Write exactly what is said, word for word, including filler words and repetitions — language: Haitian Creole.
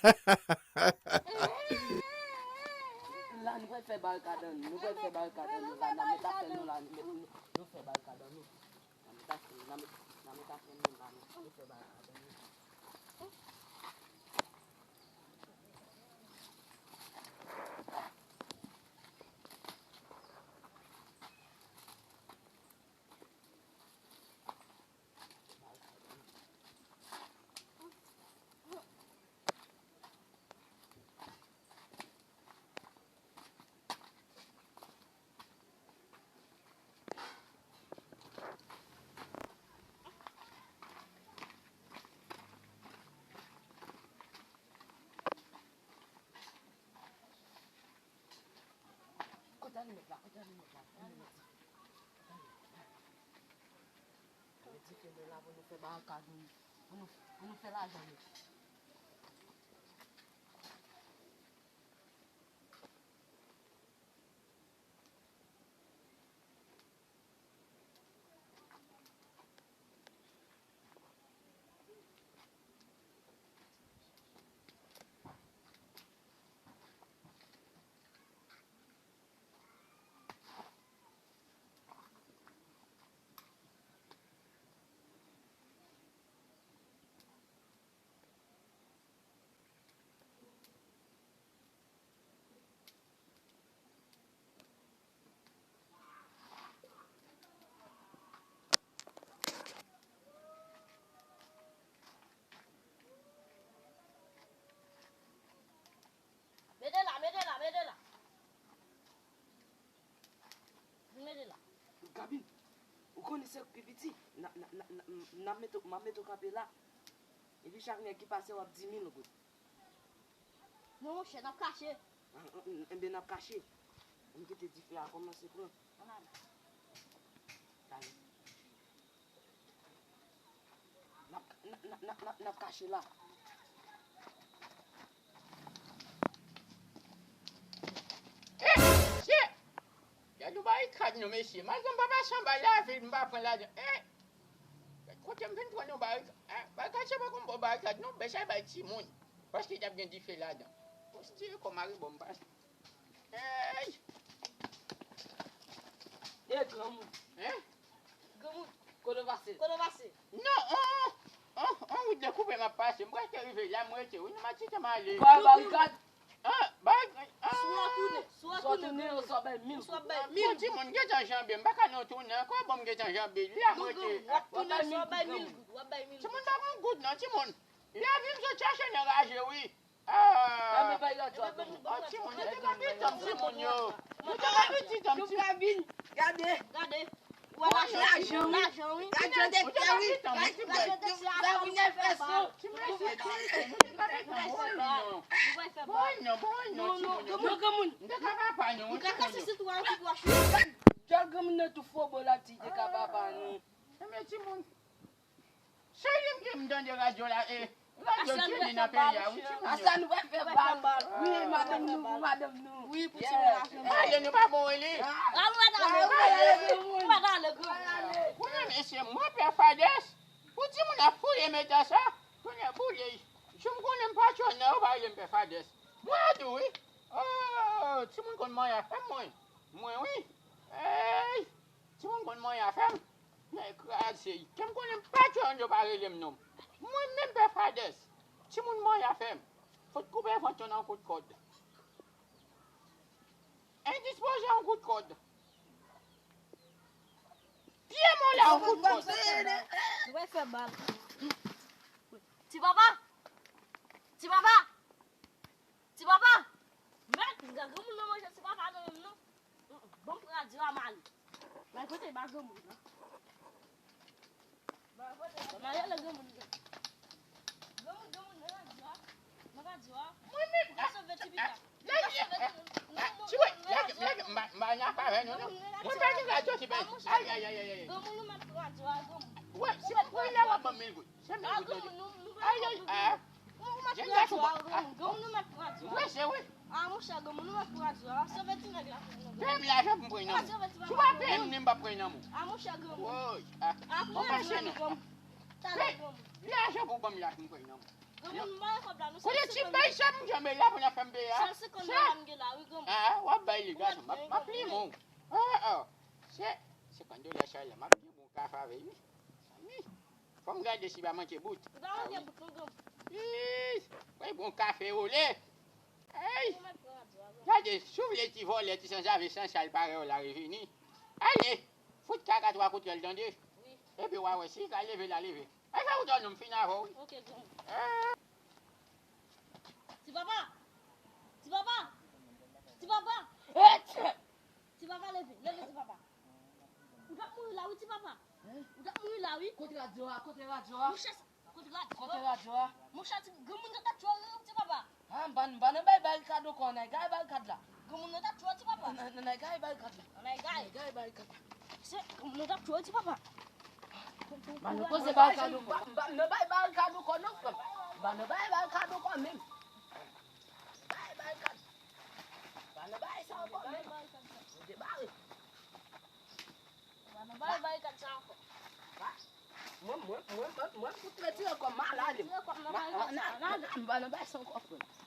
La, nou pral fè barikad ann nou, nou pral fè barikad ann nou la, n a met afè nou la, nou met, nou, nou fè barikad ann nou. N a met afè nou, n a met, n a met afè nou la, nou, nou fè barikad ann nou. Kote alimèt la? Kote alimèt la? Kote alimèt la? Kote alimèt la? Mete dife nan la pou nou fè barikad nou, pou nou, pou nou fè lajan nou. Mete la, mete la, mete la. Vin mete la. Gabin, ou konnen se ou k pi piti. N a, n a, n a, n a, n a mete, m ap mete w kanpe la. Epi chak nèg ki pase w ap di mil goud. Non, monchè, n ap kache. An, an, an, enben, n ap kache. Ann kite dife a kòmanse pran. Ann ale. Talè. N ap, n, n, n, n, n ap kache la. Eh, mesye! Gad yon barikad non, mesye. Malgre m pa pase anba lavil, m pa pran ladan. Eh! Gad kote m vin pran yon barikad. Eh, barikad se pa konn bon barikad non, men sa bay timoun. Paske y ap gen dife ladan. Konsidere kòm mari bon m pase. Hey! E granmoun. Hein? Granmoun. Kote w pase? Kote w pase? Non, on, on, on, on wout dekoupe m ap pase. M prèske rive la, m rete. Wi, non, m ap kite m ale. Ou pa wè barikad? Ah, ba, ah. Swa tounen, swa tounen, swa tounen, swa bay mil goud. Swa bay mil goud. Bon, timoun, gentan janbe. M pa ka nan tounen ankò, bon, m gentan janbe. La, m rete. W ap tounen, swa bay mil goud. W ap bay mil goud. Timoun, pa pran goud, non, timoun. Lavi m sot chache nan raje, wi. Ah. Ah, men bay radyo a granmoun. Oh, timoun, yo te ka piti m, timoun yo. Yo te ka piti m, timoun. Gade. Gade. Ou wè lajan, lajan, wi. Lajan de tè, wi. Lajan de tè, lajan de tè. Timoun, yo te ka piti m, timoun. Yo te ka piti m, timoun. Bon, non, bon, non, timoun yo. Non, granmoun. M te ka papa nou, wi, timoun yo. Ou ka kase sitwon an tout wòch, wi. Gad granmoun nan tou fobo la, di te ka papa nou. Enben, timoun. Cheri m, ki m tande radyo la, e, radyo tini nan peyi a, wi, timoun yo. Asa nou pral fè bal. Wi, madanm nou, pou madanm nou. Wi, pou timoun la. Ale, nou pa bon, wi, li. Ah, nou pa t ale, nou pa t ale, nou pa t ale, granmoun. Kounye a, mesye, mwen pè Fadès. Pou timoun ap fouye meta sa. Kounye a, boule. Jou m konnen m patwòn nan, yo pa rele m pè Fadès. Mwen tou, wi. Oh, timoun konn manyen afè m, mwen. Mwen, wi. Ey! Timoun konn manyen afè m. Nèg kraze. Ke m konnen m pa tchwe ann yo pa rele m non. Mwen menm pè Fadès. Timoun manyen afè m. Fout koupe vant yo nan yon kout kòd. Endispoze yon kout kòd. Pye mwen la yon kout kòd. Nou pral fè bal. Ti papa! Ti papa! Ti papa! Mèt, granmoun nan manje ti papa nan menm non. Ban m pran radyo a m ale. Bay kote ba granmoun nan. Ban m ale granmoun nan. Granmoun, granmoun nan radyo a. Nan radyo a. Mwen menm. Li ka sove ti pita. Li ka sove ti. Ti wè, lage, lage, m pa, m pa nan afè avè nou non. Mwen pa gen radyo ti pè. Ay, ay, ay, ay, ay. Granmoun nou mèt pran radyo a, granmoun. Wè, si mwen pran lè w ap ban m mil goud. Se mil goud mwen di. Ay, ay, ah. Ou mèt pran radyo a, granmoun, granmoun nou mèt pran radyo a. Wi, se wi. Ah, monchè, granmoun nou mèt pran radyo a. Sove ti nèg la pou nou. Peye m lajan pou m pran nan mwen. Si w pa peye m, m p ap pran nan mwen. Ah, monchè, granmoun. Woy, ah. Ah, pran radyo a, granmoun. Talè, granmoun. Peye m lajan pou w ban m la pou m pran nan mwen. Granmoun, m pa gen kòb la, non. Kote ti bay sa m janbe la pou n ap fè m peye a? Sèl senkant dola m gen la, wi, granmoun. Ah, w ap bay li gason. M ap, m ap li moun. Ah, ah. Se senkant dola sa la, m ap li moun kafe avè l, wi. Zanmi, fò m gade si pa manke bout. Li pa manke bout, non, granmoun. Ih, bay bon kafe wole. Ey! Gade, si w vle ti vòlè, ti sanzave, sansal parèy w la revini. Ale, fout kaka twa kout rèl, tande? Wi. Epi w a wè, si l ka leve, l a leve. Ay, fè wout an nou, m fin avè w, wi. Ok, granmoun. Ah. Ti papa! Ti papa! Ti papa! Ti papa, leve, leve, ti papa. Ou t ap mouri la, wi, ti papa. Hein? Ou t ap mouri la, wi. Kote radyo a? Kote radyo a? Monchè, kote radyo a? Kote radyo a? Monchè, ti granmoun nan t ap tchwe w, wi, ti papa. Ah, m pa, m pa nan bay barikad ankò, nan gay barikad la. Granmoun nan t ap tchwe w, ti papa. Nan, nan, nan gay barikad la. Nan gay. Nan gay barikad la. Se granmoun nan t ap tchwe w, ti papa. M pa nan koze barikad ankò. M pa, m pa nan bay barikad ankò, non, frè m. M pa nan bay barikad ankò, menm. Bay barikad. M pa nan bay sa ankò, menm. Mwen te bare. Mwen bay barikad sa ankò. Mwen, mwen, mwen, mwen, mwen fout retire kò m, m al ale. Retire kò m nan barikad sa, al ale. M pa nan bay sa ankò, frè m.